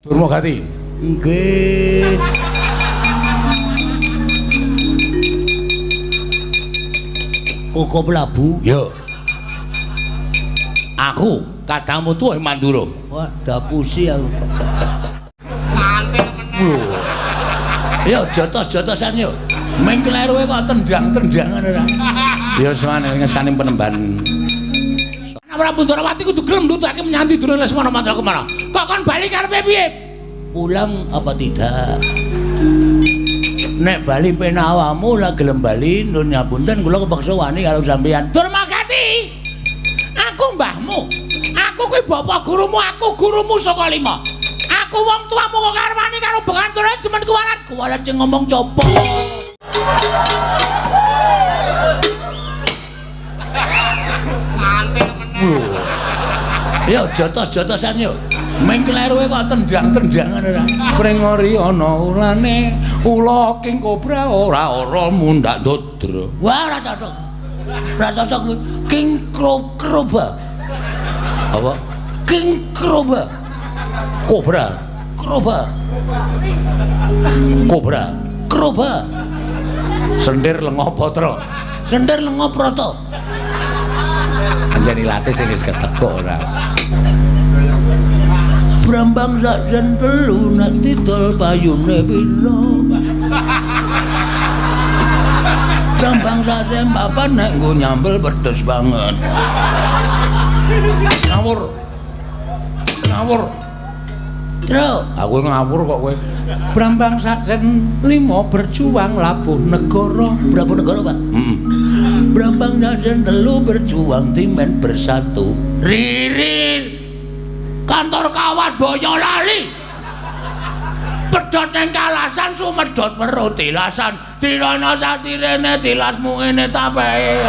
Durmagati. Nggih. Koko Prabu. Yo. Aku kadangmu tuwa Mandura. Wah, dapusi aku. Mantil meneh. Yo jotos-jotosan yo. Ming kleruwe kok tendang-tendangan ora. Ya semane ngesane penemban. Prabu Ndorowati kudu gelem ndutake menyang Durna Lesmana Mandra Kumara. Kok kon bali karepe piye? Pulang apa tidak? Nek bali penawamu lah gelem bali, nun ngapunten kula kepeksa wani karo sampeyan. Durmagati. Aku mbahmu. Aku kuwi bapak gurumu, aku gurumu saka lima. Aku wong tuamu kok karo wani karo Bekantura jemen kuwalat. Kuwalat sing ngomong copo. Mantil meneh. Yo jotos-jotosan yo. Ming kleruwe kok tendang-tendangan ora. Pringori ana ulane, ula king kobra ora ora mundhak dodro. Wah, ora cocok. Ora cocok kuwi. King kroba. Apa? King kroba. Kobra. Kroba. Kobra. Kroba. Sendir lenga patra. Sendir lenga prata. Anjani late sing wis ketekuk ora. Brambang sak jan telu nek didol payune pira. Brambang sak sen papat nek nggo nyambel pedes banget. Ngawur. Ngawur. Tro, aku ngawur kok kowe. Brambang sak sen 5 berjuang labuh negara. Berapa negara, Pak? Heeh. Brambang sak sen telu berjuang timen bersatu. Ririn. Kantor kawat Boyolali. Pedhot ning kalasan sumedhot weruh tilasan. Dirana satirene tilasmu ngene tapehe.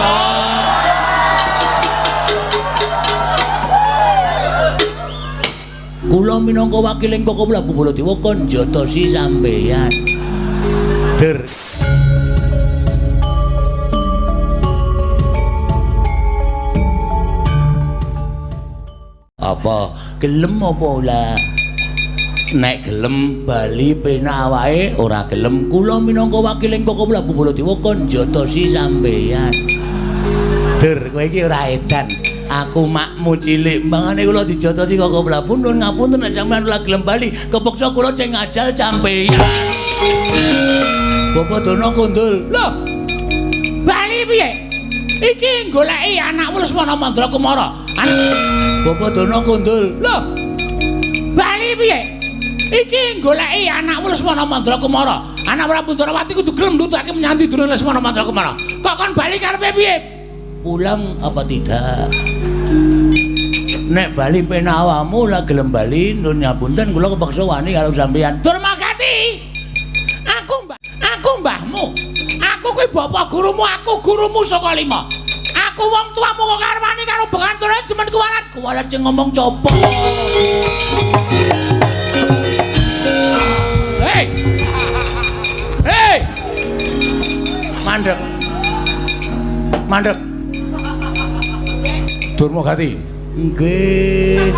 Kula minangka wakiling Koko Prabu Baladewa kon jotosi sampeyan. Der. Apa gelem apa ora? Nek gelem bali penak wae, ora gelem kula minangka wakiling Koko Prabu Baladewa kon jotosi sampeyan. Der, kowe iki ora edan. Aku makmu cilik, mangane kula dijotosi Koko Prabu nun ngapunten nek sampeyan ora gelem bali, kepeksa kula ceng ngajal sampeyan. Bapak Dono kondul. Lho. Bali piye? Iki goleki anakmu Lesmana Mandra Kumara. Bapak Dono kondul. Lho. Bali piye? Iki goleki anakmu Lesmana Mandra Kumara. Anak Prabu Ndorowati kudu gelem ndutake menyang Durna Lesmana Mandra Kumara. Kok kon bali karepe piye? Pulang apa tidak? Nek bali penawamu lah gelem bali, nun ngapunten kula kepeksa wani karo sampeyan. Durmagati. Aku mbahmu. Aku kuwi bapak gurumu, aku gurumu saka lima. Aku wong tuamu kok karo wani karo Bekantura jemen kuwalat. Kuwalat sing ngomong copo. Hei. Hei. Mandek. Mandek. Durmagati. Nggih.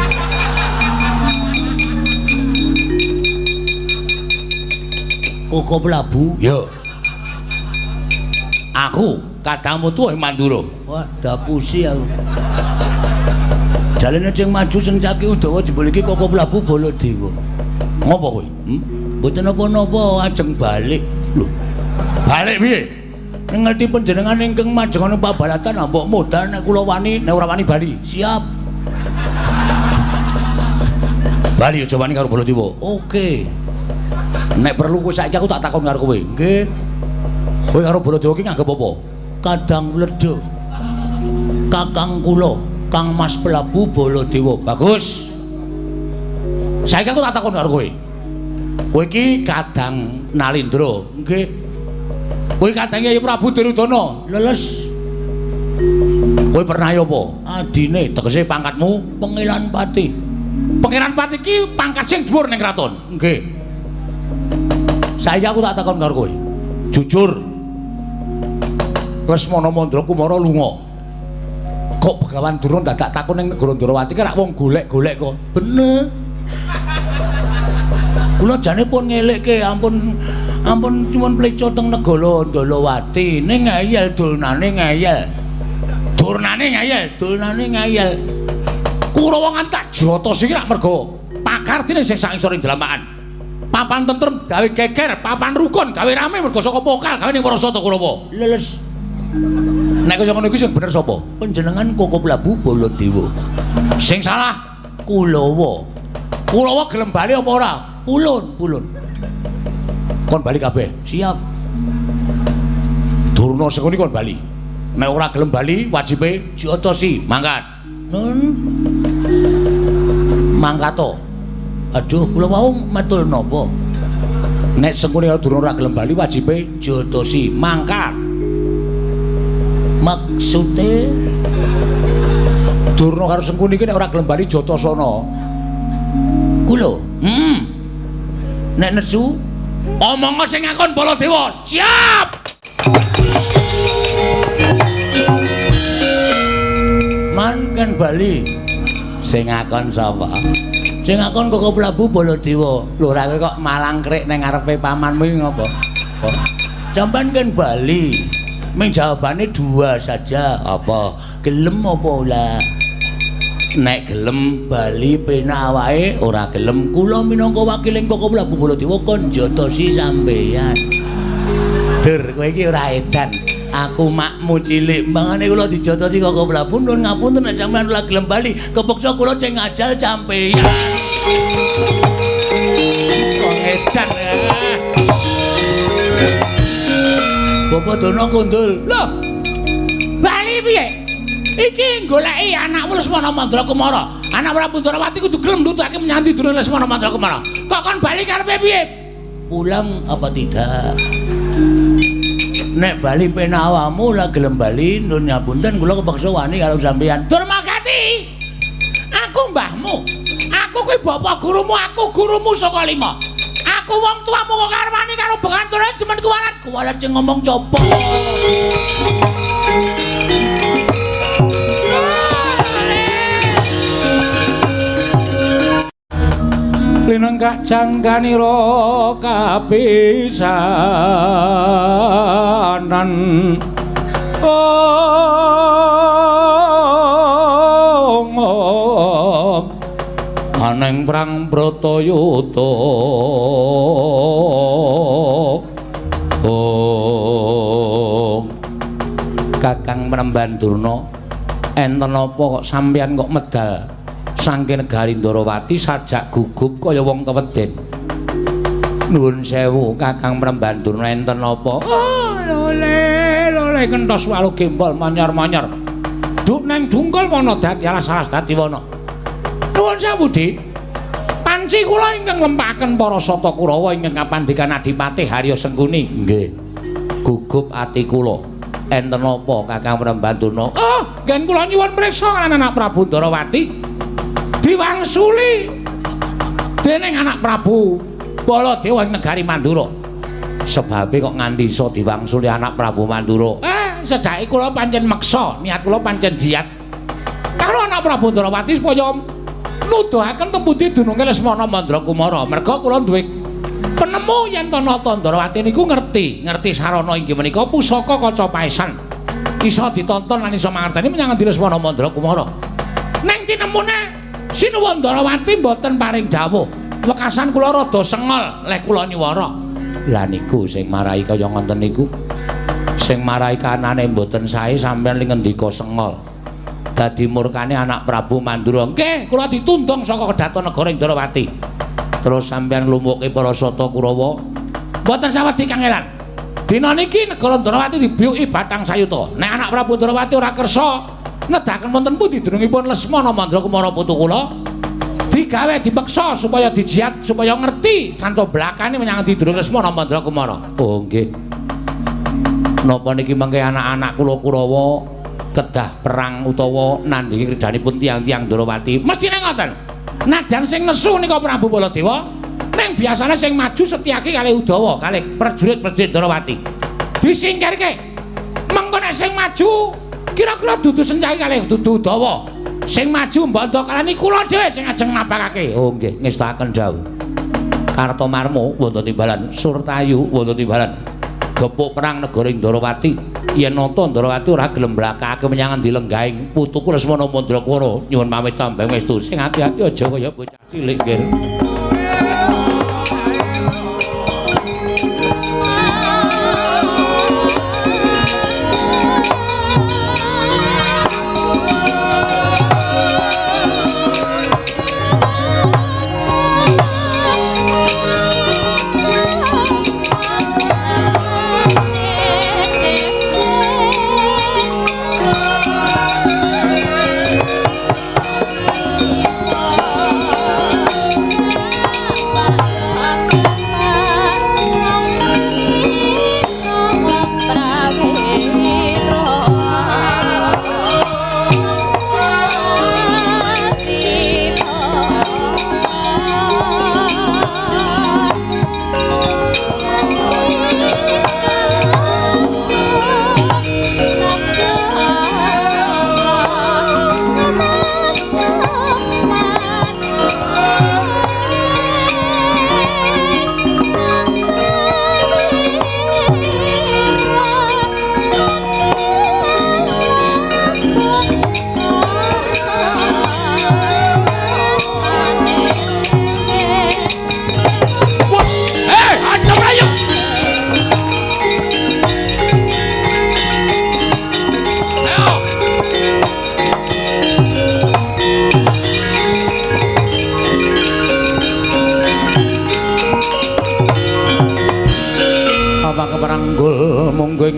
Koko Prabu. Yo. Aku kadangmu tuwa Mandura. Wah, dapusi aku. Jalene sing maju sencaki Udawa jebul iki Koko Prabu Baladewa. Ngopo kowe? Mboten napa-napa ajeng balik. Lho. Balik piye? Ngerti panjenengan ingkang majengana pabalatan mbok modal nek kula wani, nek ora wani bali. Siap. Bali aja wani karo Baladewa. Oke. Nek perlu kowe saiki aku tak takon karo kowe. Nggih. Kowe karo Baladewa iki nganggep apa? Kadang Wledha. Kakang kula, Kang Mas Prabu Baladewa. Bagus. Saiki aku tak takon karo kowe. Kowe iki kadang Nalindra. Nggih. Kowe kadang Kyai Prabu Duryudana. Leles. Kowe pernah ya apa? Adine, tegese pangkatmu Pangeran Pati. Pangeran Pati iki pangkat sing dhuwur ning kraton. Nggih. Saiki aku tak takon karo kowe. Jujur. Lesmana Mandra Kumara lunga. Kok Begawan Durna dadak takon ning negara Ndorowati ki rak wong golek-golek kok. Bener. Kula jane pun ngelekke ampun ampun nyuwun pleco teng negara Ndalawati ning ngeyel dulnane ngeyel. Durnane ngeyel, dulnane ngeyel. Kurawa nganti tak jotos iki lak mergo pakardine sing sak ngisor ing dlamakan. Papan tentrem gawe geger, papan rukun gawe rame mergo saka pokal gawe ning para sata Kurawa. Leles. Nek kaya ngono iki sing bener sapa? Panjenengan Koko Prabu Baladewa. Sing salah Kulawa. Kulawa gelem bali apa ora? Pulun, pulun. Kon bali kabeh. Siap. Durna Sengkuni kon bali. Nek ora gelem bali wajibe jotosi, mangkat. Nun. Mangkato. Aduh, kula wau matul napa? Nek Sengkuni karo Durna ora gelem bali wajibe jotosi, mangkat. Maksude Durna karo Sengkuni iki nek ora gelem bali jotosana. Kula. Nek nesu omongo sing ngakon Baladewa. Siap. Man kan bali. Sing ngakon sapa? Sing ngakon Koko Prabu Baladewa. Lho ora kowe kok malangkrik ning ngarepe pamanmu iki ngopo? Sampeyan kan bali. Ming jawabane dua saja. Apa? Gelem apa ora? Nek gelem bali penak wae, ora gelem kula minangka wakiling Koko Prabu Baladewa kon jotosi sampeyan. Dur, kowe iki ora edan. Aku makmu cilik, mangane kula dijotosi Koko Prabu nuwun ngapunten nek sampeyan ora gelem bali, kepeksa kula ceng ngajal sampeyan. Kok edan. Bapak Durna kundul. Lho. Bali piye? Iki goleki anakmu Lesmana Mandra Kumara. Anak Prabu Ndrawati kudu gelem nutake menyang ndi durung Lesmana Mandra Kumara. Kok kon bali karepe piye? Pulang apa tidak? Nek bali penawamu ora gelem bali nun ngapunten kula kepeksa wani karo sampeyan. Durmagati. Aku mbahmu. Aku kuwi bapak gurumu, aku gurumu saka lima. Aku wong tuamu kok karep wani karo bekanture jemen kuwalat. Kuwalat sing ngomong copo. Linengkak jangkanira kapisanan ong aneng prang Bratayuda ong. Kakang Mremban Durna, enten apa kok sampeyan kok medal saking negari Ndrawati sajak gugup kaya wong keweden? Nuwun sewu Kakang Mremban Durna, enten apa? Oh, lole lole kentos walu gembol manyar-manyar. Duk neng dungkul wana dadi alas-alas dadi wana. Nuwun sewu Dik. Panci kula ingkang nglempaken para sata Kurawa ingkang kapandikan Adipati Harya Sengkuni. Nggih. Gugup ati kula. Enten apa Kakang Mremban Durna? Oh, ngen kula nyuwun prisa lan anak Prabu Ndrawati diwangsuli dening anak Prabu Baladewa ing negari Mandura. Sebabe kok nganti iso diwangsuli anak Prabu Mandura? Sejake kula pancen meksa, niat kula pancen jiat karo anak Prabu Ndrawati supaya nuduhaken tempundi dununge Lesmana Mandra Kumara. Merga kula duwe penemu yen to Nata Ndrawati niku ngerti, ngerti sarana inggih menika pusaka kaca paesan. Iso ditonton lan iso mangerteni menyang endi Lesmana Mandra Kumara. Ning tinemune Sinuwun Ndrawati mboten paring dawuh. Wekasan kula rada sengol leh kula nyuwara. Lah niku sing marai kaya ngoten niku. Sing marai kanane mboten sae sampeyan li ngendika sengol. Dadi murkane anak Prabu Mandura. Nggih, kula ditundung saka kedaton negara Ndrawati. Terus sampeyan nglumukke para sata Kurawa. Mboten sawedi kangelan. Dina niki negara Ndrawati dibiyuki batang sayuta. Nek anak Prabu Ndrawati ora kersa nedaken wonten pundi dunungipun Lesmana Mandra Kumara putu kula digawe dipeksa supaya dijiat supaya ngerti santo blakane menyang endi dunung Lesmana Mandra Kumara. Oh nggih. Napa niki mengke anak-anak kula Kurawa kedah perang utawa nandhingi kridhanipun tiyang-tiyang Ndrawati? Mestine ngoten. Nadyan sing nesu nika Prabu Baladewa, ning biasane sing maju Setyaki kalih Udawa, kalih prajurit-prajurit Ndrawati. Disingkirke. Mengko nek sing maju kira-kira dudu Setyaki kalih dudu Udawa. Sing maju mbandha kalani kula dhewe sing ajeng napakake. Oh nggih, ngestakaken dawuh. Kartomarmo wonten timbalan, Surtayu wonten timbalan. Gepuk perang negara Ndrawati. Yen nata Ndrawati ora gelem mlakake menyang endi lenggahing putuku Lesmana Mandrakara. Nyuwun pamit tambah ngestu. Sing ati-ati aja kaya bocah cilik, nggih.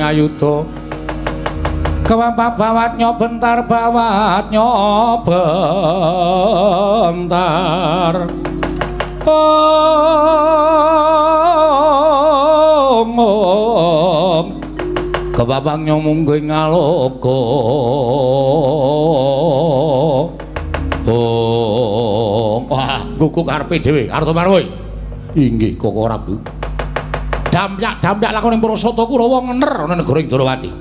Ayuda kewampak bawat nyobentar bawat nyobentar ong ong kewampak nyomungguh ngaloka ong. Wah, guguk karepe dhewe Kartomarmo. Inggih Koko Prabu. Dampyak-dampyak lakone para Sata Kurawa ngener ana negara Ndrawati.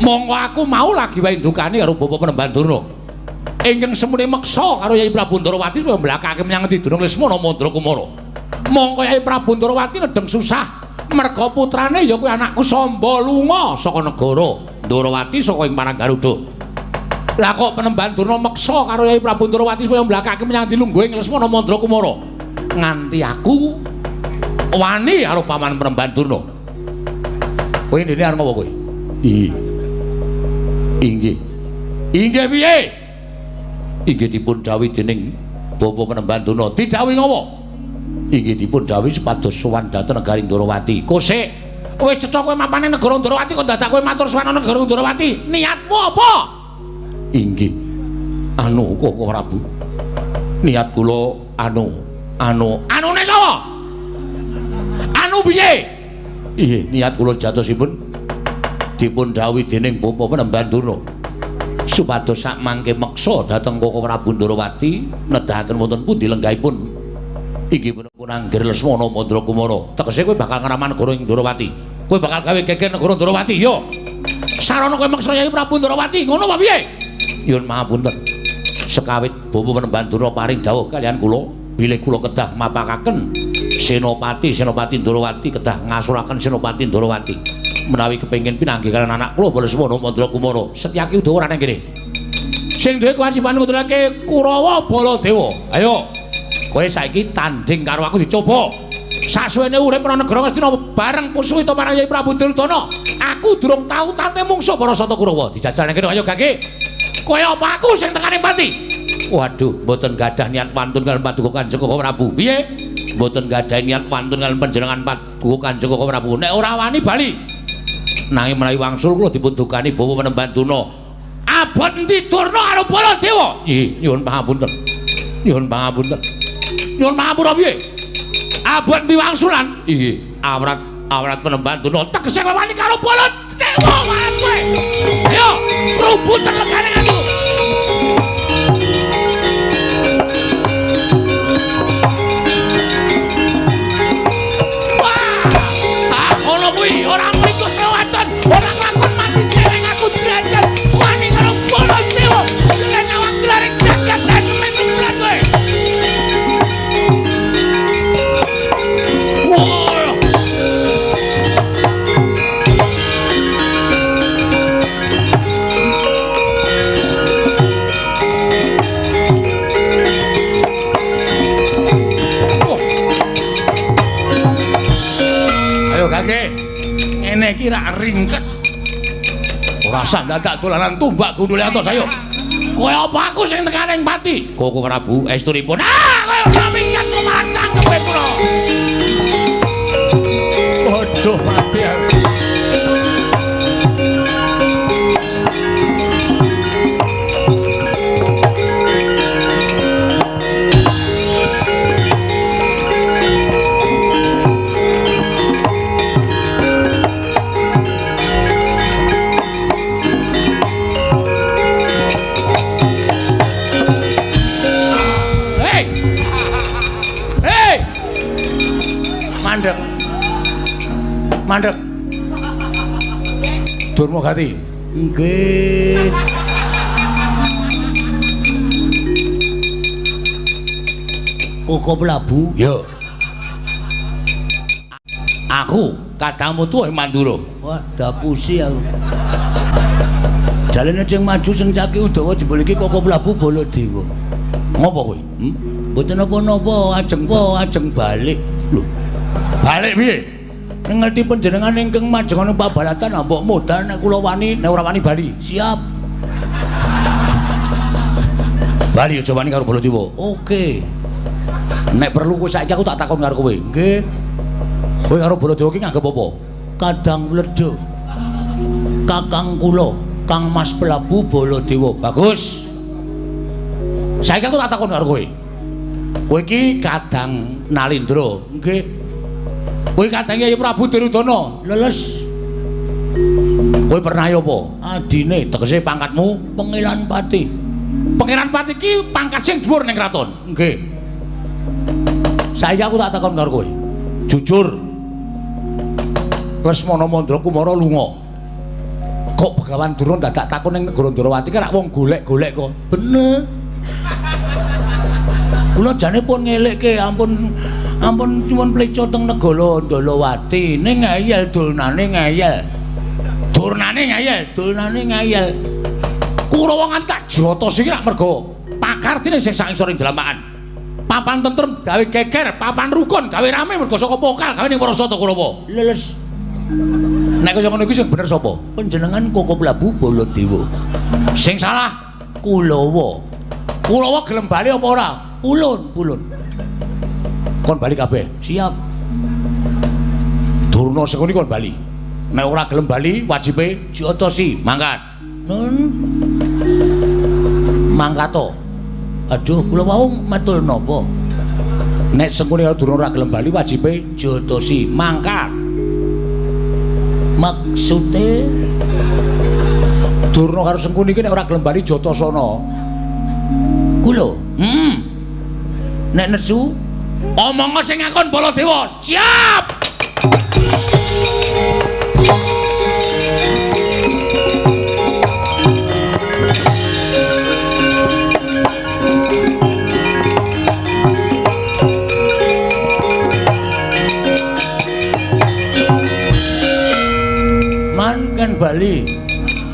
Monggo aku mau lagi wae ndukane karo Bapak Penemban Durna. Ingkang semune meksa karo Yai Prabu Ndrawati supaya mlakake menyang endi Durna Lesmana Mandra Kumara. Monggo Yai Prabu Ndrawati nedeng susah merga putrane ya kuwi anakku Samba lunga saka negara Ndrawati saka ing Parang Garuda. Lah kok Penemban Durna meksa karo Yai Prabu Ndrawati supaya mlakake menyang endi lungguhing Lesmana Mandra Kumara. Nganti aku wani karo paman Penemban Durna. Kowe ndene arep ngopo kowe? Inggih. Inggih. Inggih piye? Inggih dipun dawuhi dening Bapak Penemban Durna. Didhawuhi ngopo? Inggih dipun dawuhi supados sowan dhateng negari Ndrawati. Kosek, wis cetha kowe mapane negara Ndrawati kok dadak kowe matur sowan negara Ndrawati. Niatmu apa? Inggih. Anu Koko Prabu. Niat kula anu anu anune sapa? Anu piye? Inggih, niat kula jatosipun dipun dawuhi dening Bapak Penemban Durna supados sak mangke meksa dhateng Koko Prabu Ndrawati nedahaken wonten pundi lenggahipun inggih punapa Anggir Lesmana Mandra Kumara. Tegese kowe bakal ngraman negara ing Ndrawati. Kowe bakal gawe geger negara Ndrawati, yo. Sarana kowe meksa Yai Prabu Ndrawati, ngono apa piye? Nyuwun mahapunten. Sekawit Bapak Penemban Durna paring dawuh kaliyan kula, bilih kula kedah mapakaken Senopati Senopati Ndrawati kedah ngasuraken Senopati Ndrawati menawi kepengin pinanggih kaliyan anak kula Lesmana Mandra Kumara. Setyaki uga ora nang kene. Sing duwe kewajiban nguturake Kurawa Baladewa. Ayo, kowe saiki tanding karo aku dicoba. Sasuwene urip ana negara Ngastina bareng Puswita marang Yai Prabu Duryudana. Aku durung tau tate mungsuh para Sata Kurawa. Dijajal nang kene ayo gage. Kowe apa aku sing tekane pati? Waduh, mboten gadah niat wantun kaliyan Paduka Kanjeng Koko Prabu. Piye? Mboten gadah niat wantun kaliyan panjenengan Paduka Kanjeng Koko Prabu. Nek ora wani bali. Nanging menawi wangsul kula dipun dukani Bapak Penemban Durna. Abot endi Durna karo Baladewa? Nggih, nyuwun pangapunten. Nyuwun pangapunten. Nyuwun pangapura piye? Abot endi wangsulan? Nggih, awrat awrat Penemban Durna tegese kowe wani karo Baladewa kowe. Ayo, krubuten legane aku. Ora mriko kewaton, ora lakon mati dereng aku derajat wani karo Baladewa. Lan awak glaring jagat dan meneng bulan kowe. Nggih. Ngene iki rak ringkes. Ora usah dadak dolanan tumbak gundule atos ayo. Kowe apa aku sing tekaning pati? Koko Prabu estunipun. Ah, kowe ora minggat kok malah cangkeme kula. Waduh mati aku. Mandek. Mandek. Durma Gati. Nggih. Koko Prabu. Yo. Aku kadangmu tuwa Mandura. Wah, dapusi aku. Dalane sing maju sing caki Udawa jebul iki Koko Prabu Baladewa. Ngopo kowe? Mboten napa-napa, ajeng po, ajeng balik. Lho. Balik piye? Ngerti panjenengan ingkang majeng ana pabalatan mbok modal nek kula wani, nek ora wani bali. Siap. Bali aja wani karo Baladewa. Oke. Nek perlu kowe saiki aku tak takon karo kowe. Nggih. Kowe karo Baladewa ki nganggep apa? Kadang Wledha. Kakang kula, Kang Mas Prabu Baladewa. Bagus. Saiki aku tak takon karo kowe. Kowe iki Kadang Nalindra. Nggih. Kowe kadang Kyai Prabu Duryudana. Leles. Kowe pernah ya apa? Adine, tegese pangkatmu Pangeran Pati. Pangeran Pati iki pangkat sing dhuwur ning kraton. Nggih. Saiki aku tak takon karo kowe. Jujur. Lesmana Mandra Kumara lunga. Kok Begawan Durna dadak takon ning negara Ndrawati ki rak wong golek-golek kok. Bener. Kula jane pun ngelekke ampun ampun nyuwun pleca teng negara Ndalawati ning ngeyel dulnane ngeyel. Durnane ngeyel, dulnane ngeyel. Kurawa nganti tak jotos iki rak mergo pakartine sing sak ngisor ing dalaman. Papan tentrem gawe geger, papan rukun gawe rame mergo saka pokal gawe ning para sata Kurawa. Leles. Nek kaya ngono iki sing bener sapa? Panjenengan Koko Prabu Baladewa. Sing salah Kulawa. Kulawa gelem bali apa ora? Pulun, pulun. Kon bali kabeh. Siap. Durna Sengkuni kon bali. Nek ora gelem bali wajibe jotosi. Mangkat. Nun. Mangkato. Aduh, kula wau matul napa? Nek Sengkuni karo Durna ora gelem bali wajibe jotosi. Mangkat. Maksude Durna karo Sengkuni iki nek ora gelem bali jotosana. Kula. Nek nesu omong sing ngakon Baladewa. Siap. Man kan bali.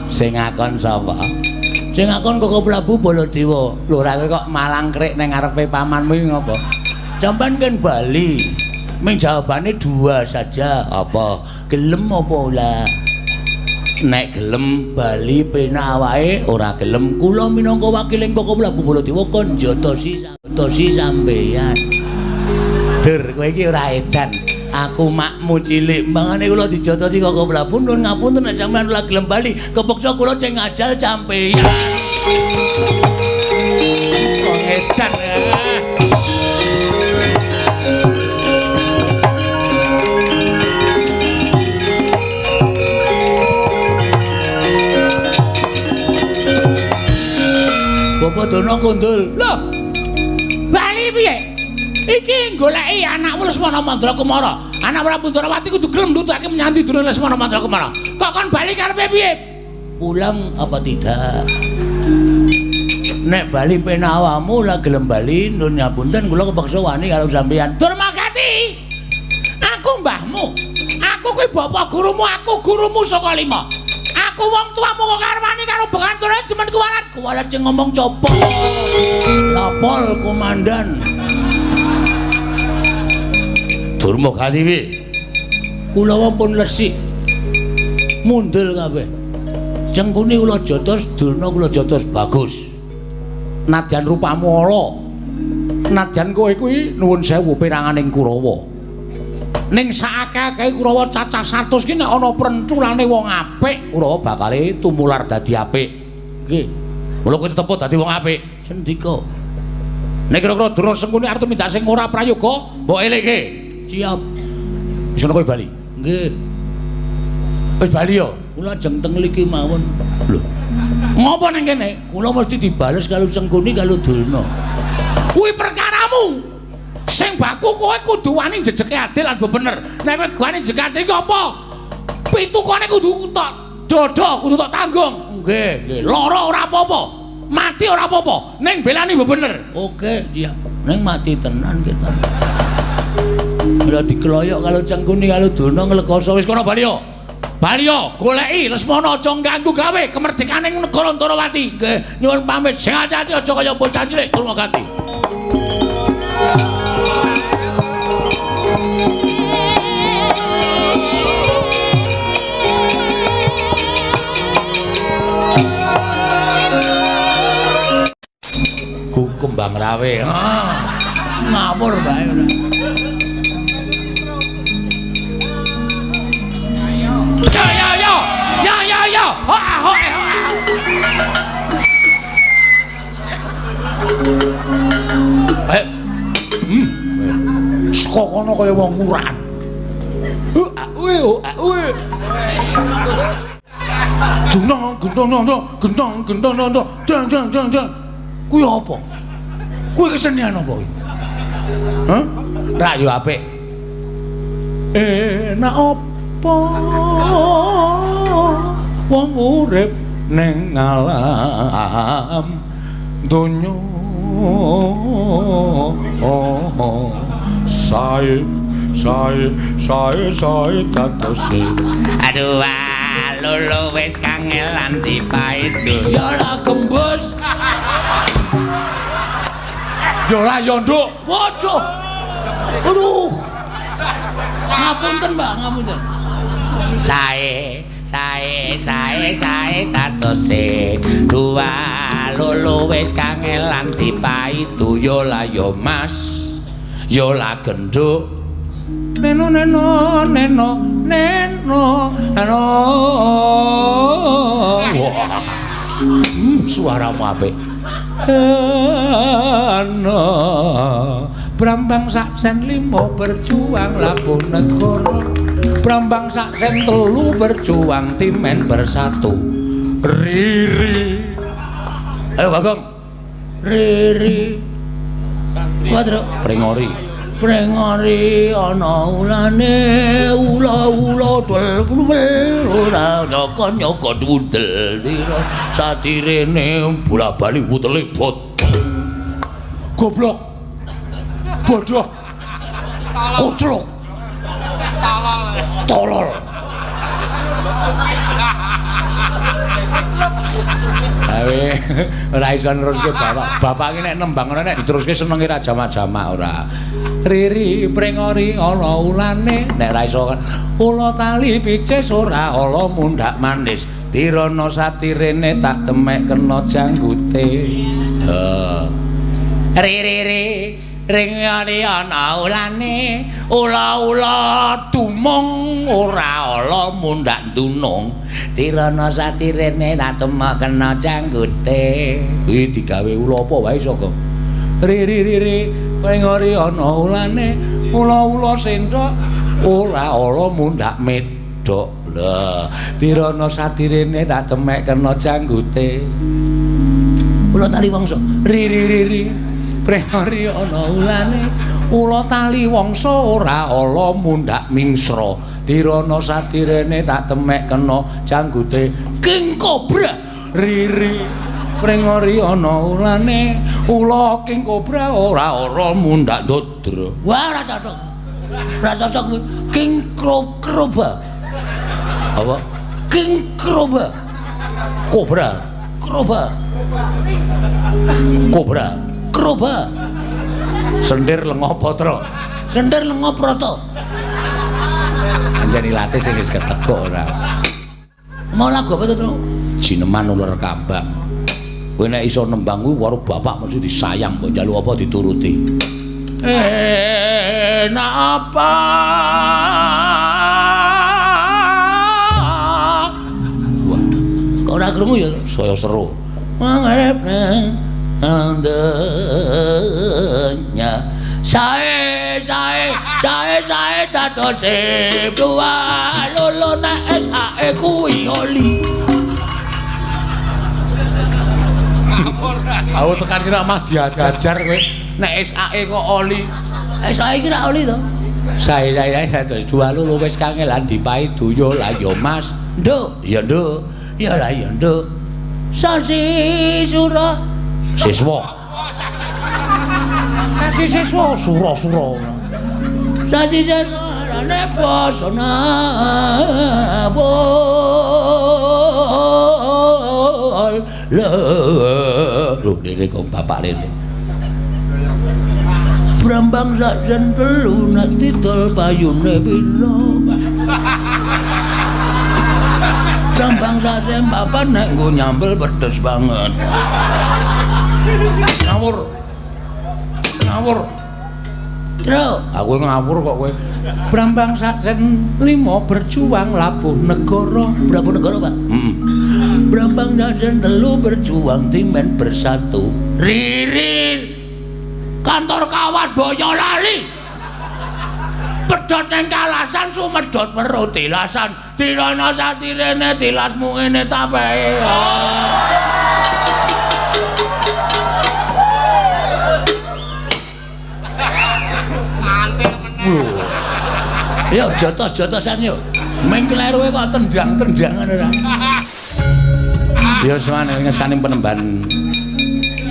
Sing ngakon sapa? Sing ngakon Koko Prabu Baladewa. Lho ora kowe kok malangkrik ning ngarepe pamanmu iki ngopo? Sampeyan kan bali. Ming jawabane dua saja. Apa? Gelem apa ora? Nek gelem bali penak wae, ora gelem kula minangka wakiling Koko Prabu Baladewa kon jotosi jotosi sampeyan. Dur, kowe iki ora edan. Aku makmu cilik, mangane kula dijotosi Koko Prabu nun ngapunten nek sampeyan ora gelem bali, kepeksa kula ceng ngajal sampeyan. Wong edan. Bapak Durna kondul. Lho. Bali piye? Iki goleki anakmu Lesmana Mandra Kumara. Anak Prabu Ndrawati kudu gelem nutake menyang Durna Lesmana Mandra Kumara. Kok kon bali karepe piye? Pulang apa tidak? Nek bali penawamu lah gelem bali nun ngapunten kula kepeksa wani karo sampeyan. Durmagati. Aku mbahmu. Aku kuwi bapak gurumu, aku gurumu saka lima. Aku wong tuamu kok karo wani karo Bekantura jemen kuwalat. Kuwalat sing ngomong copo. Lapol komandan. Durmagati piye? Kula pun lesik. Mundul kabeh. Cengkuni kula jotos, Durna kula jotos bagus. Nadyan rupamu ala. Nadyan kowe kuwi nuwun sewu peranganing Kurawa. Ning saakeh-akehe Kurawa cacah 100 ki nek ana prenculane wong apik, Kurawa bakale tumular dadi apik. Nggih. Mula kowe tetep dadi wong apik. Sendika. Nek kira-kira Durna Sengkuni arep tumindak sing ora prayoga, mbok elingke. Siap. Wis ngono kowe bali. Nggih. Wis bali ya? Kula ajeng teng mriki mawon. Lho. Ngopo nang kene? Kula mesti dibales karo Sengkuni karo Durna. Kuwi perkaramu. Sing baku kowe kudu wani jejeke adil lan bener. Nek kowe wani jejeke adil iki apa? Pitukane kudu tok dada, kudu tok tanggung. Nggih, nggih. Lara ora apa-apa. Mati ora apa-apa. Ning belani bener. Oke, siap. Ning mati tenan kita. Ora dikeloyok karo Sengkuni karo Durna nglekoso. Wis kono bali yo. Bali yo, goleki Lesmana aja ganggu gawe kemerdekaning negara Ndorowati. Nggih, nyuwun pamit. Sing ati-ati aja kaya bocah cilik Durna Gati. Ku kembang rawe. Ah, ngawur bae ora. Ya ya ya. Ya ya ya. Hoa hoa hoa. Eh. Saka kono kaya wong murahan. Gendong gendong gendong gendong gendong jang jang jang jang. Kuwi apa? Kuwi kesenian apa kuwi? Hah? Rak yo apik. Enak apa wong urip ning alam donya sae sae sae sae dadose. Aduh lolo wis kangelan dipaido. Ya ora gembus. Ya ora ya nduk. Waduh. Aduh. Ngapunten, Mbak, ngapunten. Sae sae sae sae dadose. Dua lolo wis kangelan dipaido. Ya la ya Mas. Ya la genduk. Neno neno neno neno neno. Wah. Suaramu apik. Ana Brambang sak sen 5 berjuang labuh negara. Brambang sak sen 3 berjuang timen bersatu. Riri. Ayo Bagong. Riri. Waduh, Pringori. Prengori ana ulane ula-ula dol bluwel ora nyokon nyokot wudel dira satirene bola-bali wutele botong. Goblok. Bodoh. Koclok. Tolol. Tolol. Awe ora iso neruske bapak. Bapak iki nek nembang ngono nek diteruske senenge ra jamak-jamak ora. Riri prengori ana ulane nek ra iso ula tali picis ora ala mundhak manis. Tirana satirene tak demek kena janggute. Heeh. Riri ri ringane ana ulane ula-ula dumung ora ala mundhak dunung. Tirana satirene tak demek kena janggute. Kuwi digawe ula apa wae iso kok. Riri riri pengori ana ulane ula-ula sendok ora ala mundhak medhok. Lha tirana satirene tak demek kena janggute. Ula tali wangsa. Riri riri prengori ana ulane ula tali wangsa ora ala mundhak mingsra. Tirana satirene tak demek kena janggute. King Cobra. Riri prengori ana ulane ula king kobra ora ala mundhak ndodra. Wah ora cocok. Ora cocok kuwi. King Cobra. Apa? King Cobra. Kobra. Kroba. Kobra. Kroba. Sendir lenga patra. Sendir lenga prata. Anjen ilate sing wis ketekuk ora. Mau lagu apa to, Tru? Jineman uler kambang. Kowe nek iso nembang kuwi karo bapak mesti disayang, mbok njaluk apa dituruti. Enak apa? Wah, kok ora krungu ya? Saya seru. Mangarep andenya sae sae sae sae dadose dua lolo nek sae kuwi oli. Aku tekan kira mah diajar kowe nek SAE kok oli. SAE iki ra oli to? Sae sae sae terus dua lolo wis kangelan dipaidu yo lah yo Mas. Nduk, ya nduk. Ya lah ya nduk. Sasi sura siswa. Sasi siswa sura-sura. Sasi siswa basana bol. Lho rene kok bapak rene. Brambang sak jen telu nek didol payune pira. Brambang sak sen papat nek nggo nyambel pedes banget. Ngawur. Ngawur. Tru, aku ngawur kok kowe. Brambang sak sen 5 berjuang labuh negara. Berapa negara, Pak? Heeh. Brambang sak sen 3 berjuang timen bersatu. Ririn. Kantor kawat Boyolali. Pedhot ning kalasan sumedhot weruh tilasan. Dirana satirene tilasmu ngene tapehe. Mantil meneh. Yo jotos-jotosan yo. Ming kleruwe kok tendang-tendangan ora. Ya semane ngesane penemban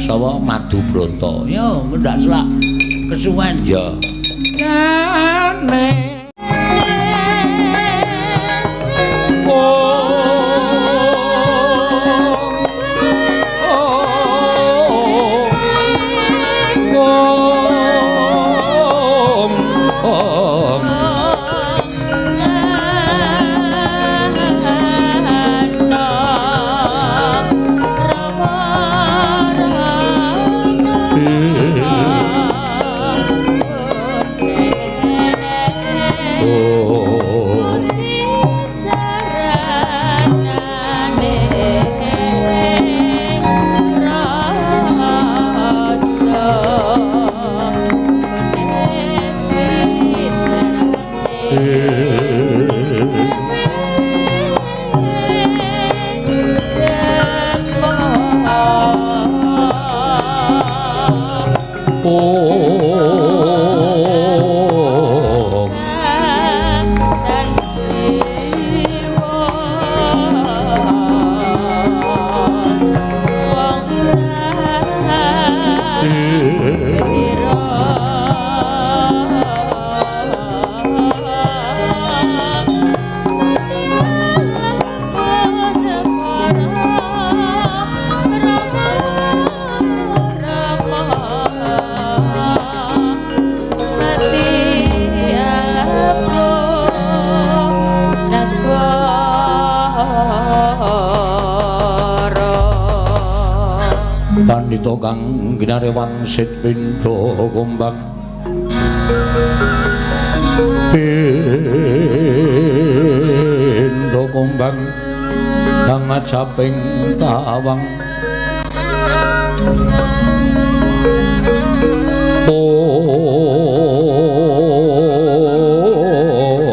sapa Madu Bronto. Yo mendak selak kesuwen. Ya. Jane Pandita kang ginare wangsit pindha kumbang pindha kumbang kang ajaping tawang om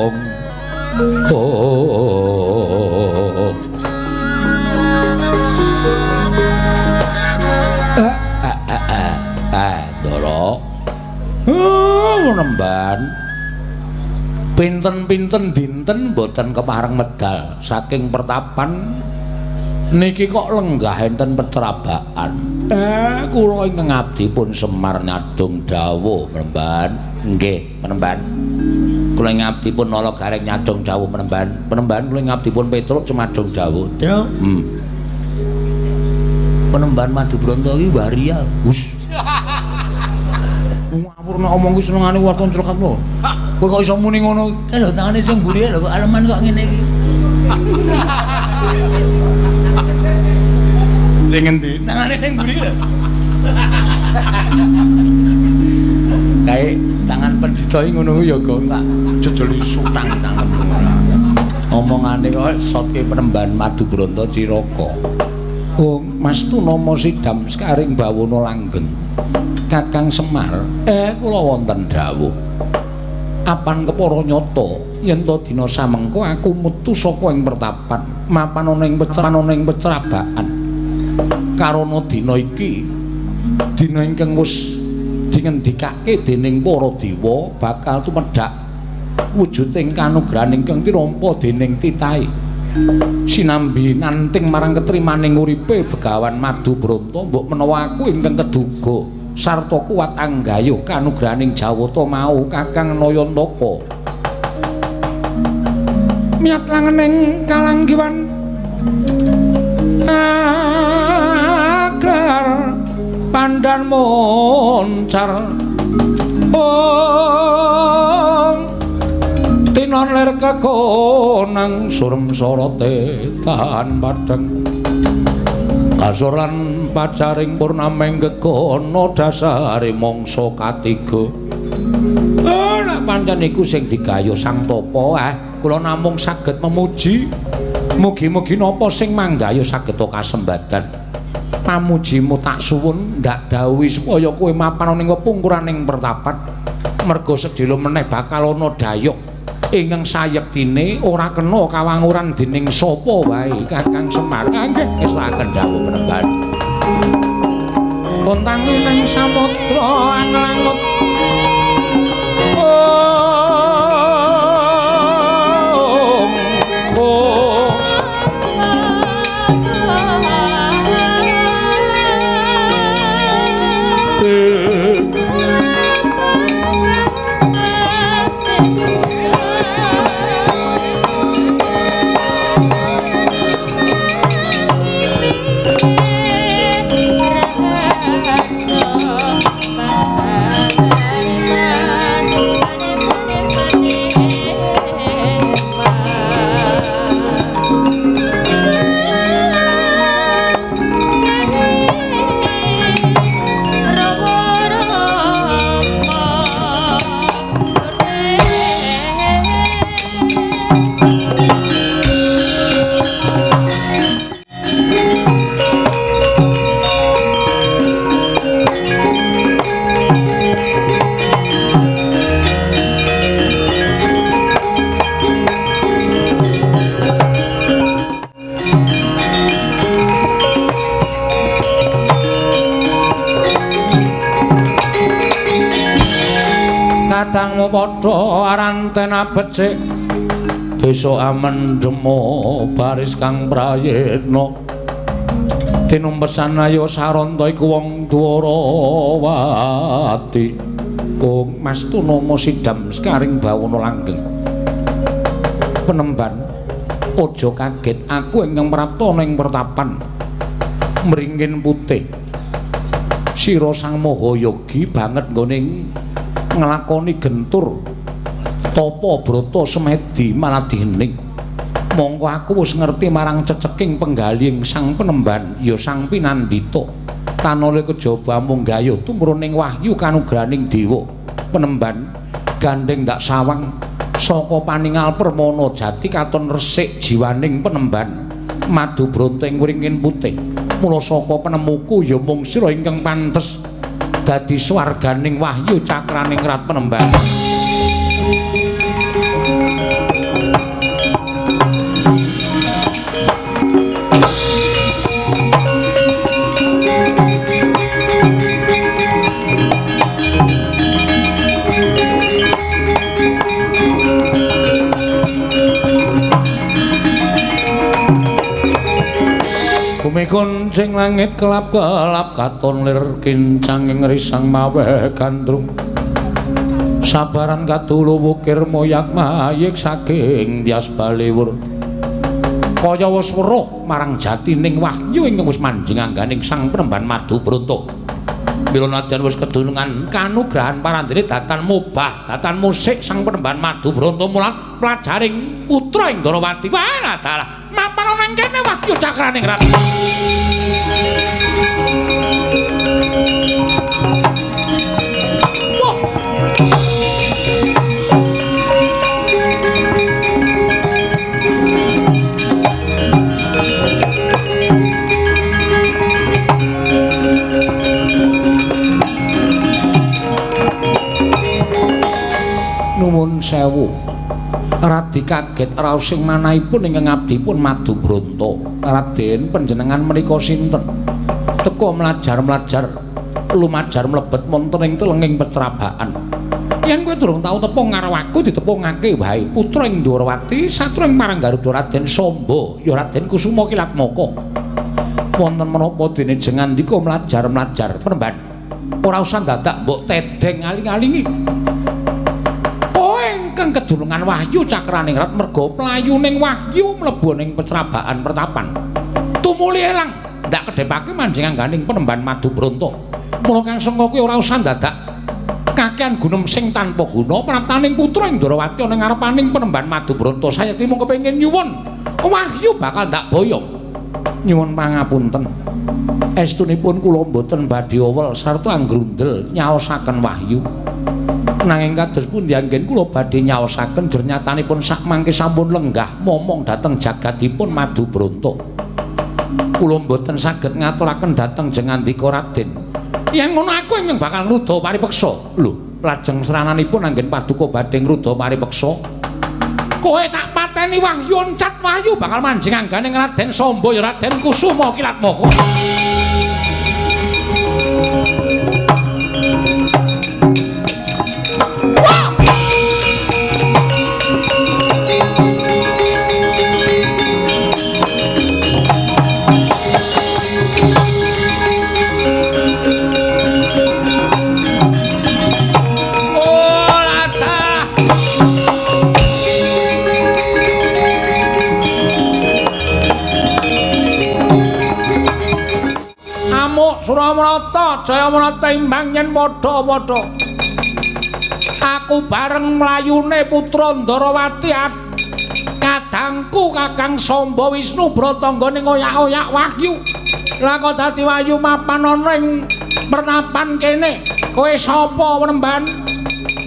om Ndara. Nemban. Pinten-pinten dinten mboten kepareng medal saking pertapan niki kok lenggah enten petrabaan. Kula ingkang abdi pun Semar nyadong dawuh Penemban. Nggih, Penemban. Kula ing abdi pun Nala Gareng nyadong dawuh Penemban. Penemban kula ing abdi pun Petruk cumadong dawuh. Tru. Penemban Madu Bronto iki waria. Wus. Ngawur nek omong kuwi senengane waton celekap lho. Kowe kok iso muni ngono? Kae lho tangane sing mburi lho kok aleman kok ngene iki. Sing ngendi? Tangane sing mburi lho. Kae tangan pendhita iki ngono kuwi ya, Gong. Tak jejeli sutang tanganmu. Omongane kok sotke penemban Madubronto Ciraka. Oh, Mas Tunama sidam sekaring bawana langgeng. Kakang Semar, kula wonten dawuh. Apan kepara nyata yen to dina samengko aku metu saka ing pertapan, mapan ana ing pecrabaan. Karana dina iki dina ingkang wis dingendikake dening para dewa bakal tumedhak wujuding kanugrahan ingkang tinampa dening titahe. Sinambi nanting marang ketrimaning uripe Begawan Madubronto, mbok menawa aku ingkang keduga sarta kuat anggayuh kanugrahaning Jawata mau Kakang Nayantaka. Miyat langening kalanggiwan agar pandan moncar ong tinon lir kekonang surem sorote tahan padhang kasoran pacaring purnameng gegono dasare mangsa katiga. Nek pancen iku sing digayuh Sang Tapa, kula namung saged memuji. Mugi-mugi napa sing manggayuh saged kasembadan. Pamujimu tak suwun ndak dawuhi supaya kowe mapan ning wepungkuraning pertapan. Merga sedhela meneh bakal ana dayuk ingkang sayektine ora kena kawanguran dening sapa wae. Kakang Semar, nggih ngestakaken dawuh penemban. Kontangi ning samudra anglangut. Kadangmu padha aranten becik desa amendemo baris kang prayitna tinumpesan ayo saranta iku wong Dwarawati. Oh Mas Tunama sidam sekaring bawana langgeng. Penemban aja kaget aku ingkang prapta ning pertapan mringin putih. Sira Sang Mahayogi banget nggone nglakoni gentur tapa brata semedi maladihening. Mongko aku wis ngerti marang ceceking penggalihing Sang Penemban ya Sang Pinandita. Tanale kejaba mung gayuh tumruning wahyu kanugrahaning dewa. Penemban gandeng ndak sawang saka paningal permana jati katon resik jiwaning penemban Madubronto ing wringin putih. Mula saka penemuku ya mung sira ingkang pantes dadi swarganing wahyu cakraning rat penemban. Bumi kuncing langit kelap-kelap katon lir kincang ing risang maweh gandrung. Sabaran kadulu wukir moyak mayik saking bias baliwur. Kaya wis weruh marang jatining wahyu ingkang wis manjing angganing Sang Penemban Madubronto. Mila nadyan wis kedunungan kanugrahan parandene datan mubah, datan musik sang Panembahan Madubranta mulat pelajaring putra ing Ndrawati. Walah dalah, mapan ana ing kene Wahyu Cakraningrat. Wah. Nuwun sewu. Radi kaget raos sing manahipun ingkang abdipun Madubranta. Raden panjenengan menika sinten? Teka mlajar-mlajar lumajar mlebet wonten ing telenging pecerabaan. Yen kowe durung tau tepung karo aku ditepungake wae. Putra ing Ndrawati satru ing marang Garuda Raden Samba, ya Raden Kusuma Kilatmaka. Wonten menapa dene jengandika mlajar-mlajar Penemban. Ora usah dadak mbok tedheng aling-alingi. Ingkang kedulungan Wahyu Cakraningrat merga playuning Wahyu mlebu ning pecerabaan pertapan. Tumuli elang ndak kedhepake manjing angganing Panembahan Madubranta. Mula kang sengka kuwi ora usah dadak kakean gunem sing tanpa guna praptaning putra ing Ndrawati ana ngarepaning Panembahan Madubranta. Sayekti mung kepengin nyuwun Wahyu bakal ndak boyong. Nyuwun pangapunten. Estunipun kula mboten badhe owel sarta anggrundel nyaosaken Wahyu. Nanging kados pundi anggen kula badhe nyaosaken jernyatanipun sakmangke sampun lenggah momong dhateng jagadipun Madubranta. Kula mboten saged ngaturaken dhateng jengandika Raden. Yen ngono aku ingkang bakal ngruda paripeksa. Lho, lajeng srananipun anggen paduka badhe ngruda paripeksa. Kowe tak pateni Wahyu oncat Wahyu bakal manjing anggane Raden Samba ya Raden Kusuma Kilatmaka. Suramarata Jayamarata imbang yen padha-padha. Aku bareng mlayune putra Ndrawati kadangku Kakang Samba Wisnu Brata nggone ngoyak-oyak Wahyu. Lah kok dadi Wahyu mapan ana ing pertapan kene. Kowe sapa Penemban?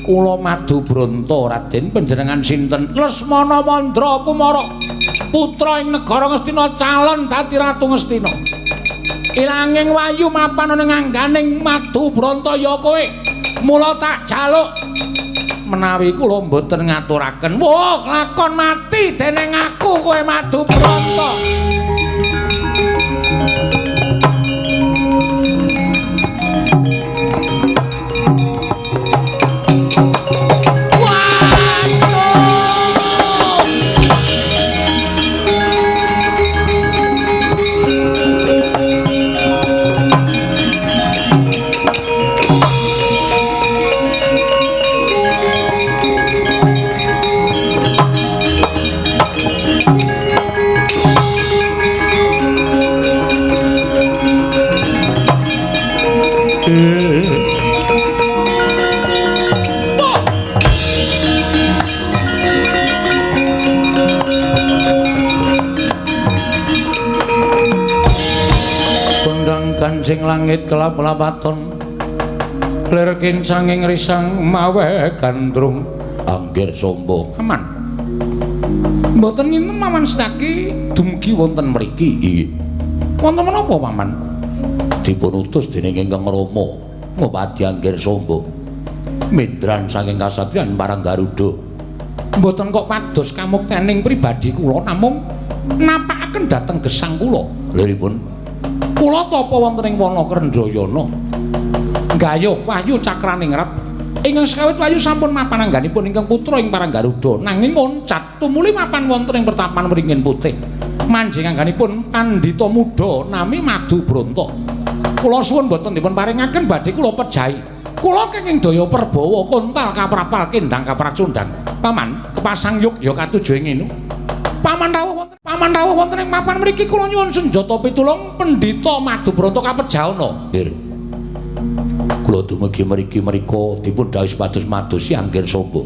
Kula Madubranta Raden. Panjenengan sinten? Lesmana Mandra Kumara, putra ing negara Ngastina, calon dadi ratu Ngastina. Ilanging Wahyu mapan ana ngangganing Madubranta ya kowe. Mula tak jaluk menawi kula mboten ngaturaken. Wah, lakon mati dening aku kowe Madubranta. Kancing langit kelap-lapaton lir kincanging risang mawe gandrung anggir sombong. Aman mboten nginten Paman Setaki dumugi wonten mriki. Inggih. Wonten menapa Paman? Dipun utus dening ingkang Rama ngupadi Anggir Samba mindran saking kasatriyan parang Garuda. Mboten kok pados kamuktening pribadi kula namung napakaken dhateng gesang kula. Liripun kula tapa wonten ing wana Krendayana gayuh Wahyu Cakraningrat ingkang sekawit Wahyu sampun mapan angganipun ingkang putra ing parang Garuda nanging loncat tumuli mapan wonten ing pertapan Wringin Putih manjing angganipun pandhita muda nami Madubranta. Kula suwun boten dipun paringaken badhe kula pejahi. Kula kenging daya perbawa kontal kaprapal kendang kapracundang. Paman kepasang yuk ya katuju ing ngene. Paman rawuh wonten ing papan mriki kula nyuwun senjata pitulung Pendhita Madubranta kapejahana. Nggih. Kula dumugi mriki mriko dipun dhawuhi supados madosi Anggir Samba.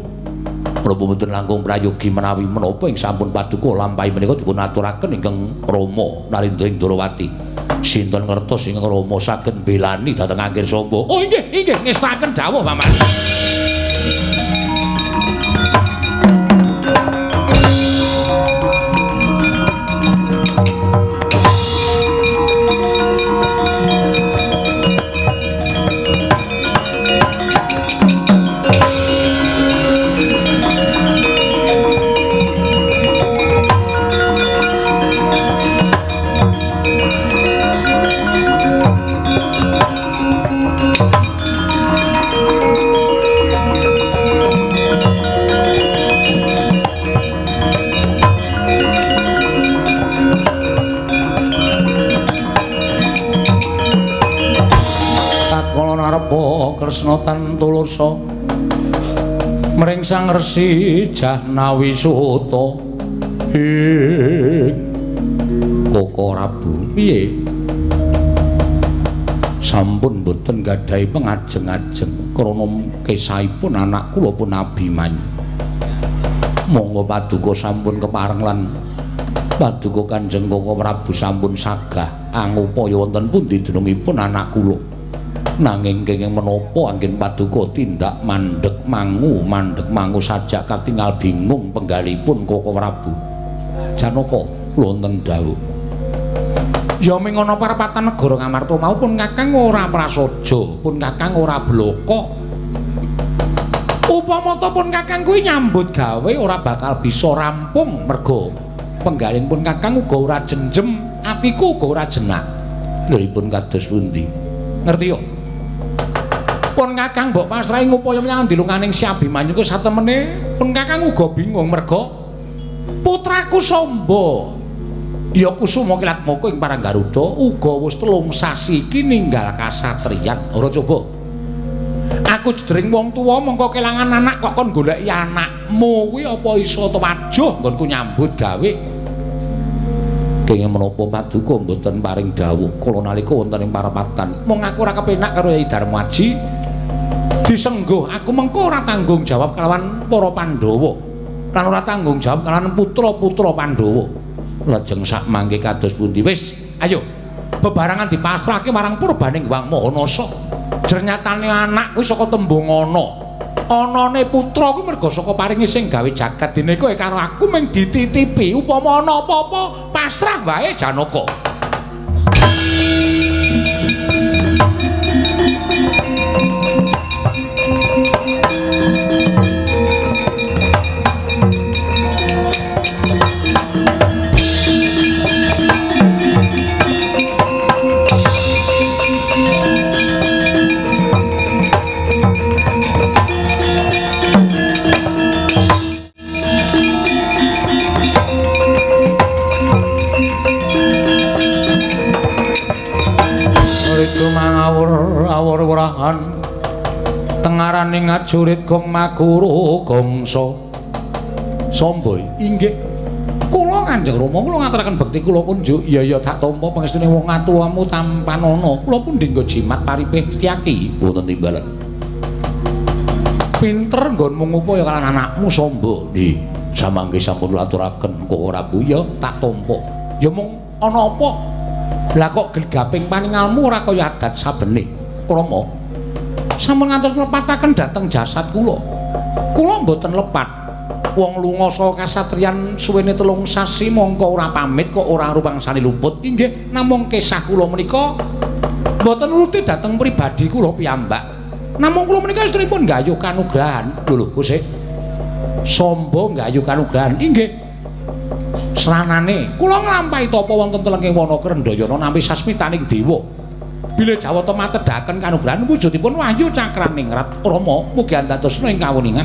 Menapa mboten langkung prayogi menawi menapa ing sampun paduka lampahi menika dipun aturaken ingkang Rama Narendra ing Ndorowati. Sinten ngertos ingkang Rama saged mbelani dhateng Anggir Samba. Oh inggih, inggih ngestaken dawuh Paman. Kresna tan tulusa mring Sang Resi Jahnawi Suta. Ing Koko Prabu piye? Sampun boten gadhahi pengajeng-ajeng krana kesahipun anak kula pun Abimanyu. Monggo paduka sampun kepareng lan paduka Kanjeng Koko Prabu sampun sagah angupaya wonten pundi dunungipun anak kula. Nanging kenging menapa anggen paduka tindak mandheg mangu sajak katingal bingung penggalipun Koko Prabu. Janaka wonten dawuh. Ya ming ana parepatan negara Ngamarta mau pun Kakang ora prasaja, pun Kakang ora blaka. Upama ta pun Kakang kuwi nyambut gawe ora bakal bisa rampung merga penggalin pun Kakang uga ora jenjem, atiku uga ora jenak. Lha kados pundi? Ngerti yo? Pun Kakang mbok pasrahi ngupaya menyang dilukaning si Abimanyu ku satemene pun Kakang uga bingung merga putraku Samba ya Kusuma Kilatmaka ing Parang Garuda uga wis 3 sasi iki ninggal kasatriyan. Ora coba aku jedring wong tuwa mongko kelangan anak kok kon goleki anakmu kuwi apa iso wajuh nggonku nyambut gawe. Kenging menapa paduka mboten paring dawuh kula nalika wonten ing parepatan. Mung aku ora kepenak karo Yai Darmaji disengguh aku mengko ora tanggung jawab kalawan para Pandhawa lan ora tanggung jawab kalawan putra-putra Pandhawa. Lajeng sak mangke kados pundi? Wis, ayo bebarengan dipasrahke marang purbaning Hyang Maha Nasa. Jernyatane anak kuwi saka tembung ana. Anane putra kuwi merga saka paringi sing gawe jagat dene kowe karo aku mung dititipi. Upama ana apa-apa pasrah wae Janaka. Awur-awurahan tengaraning ajurit gong maguru gongso Samba. Inggih kula Kanjeng Rama kula ngaturaken bekti kula kunjuk. Iya iya tak tampa pangestune wong atuwamu tampanana. Kula pundi nggo jimat paripih Setyaki wonten timbalan. Pinter nggonmu ngupaya kalian anakmu Samba. Nggih samangke sampun kula aturaken Koko Prabu ya tak tampa. Ya mung ana apa? Lah kok gegaping paningalmu ora kaya adat sabene. Rama sampun ngantos nglepataken dhateng jasad kula. Kula mboten lepat. Wong lunga saka kasatriyan suwene 3 sasi mongko ora pamit kok ora rumangsani luput. Inggih namung kesah kula menika mboten nuruti dhateng pribadi kula piyambak. Namung kula menika estrinipun nggayuh kanugrahan. Lho lho Gusti. Samba nggayuh kanugrahan. Inggih. Sranane kula nglampahi tapa wonten telenging wana Krendayana nampi sasmitaning dewa. Bilih Jawata matedhaken kanugrahan wujudipun wahyu cakraningrat. Rama mugi andadosna ing kawuningan.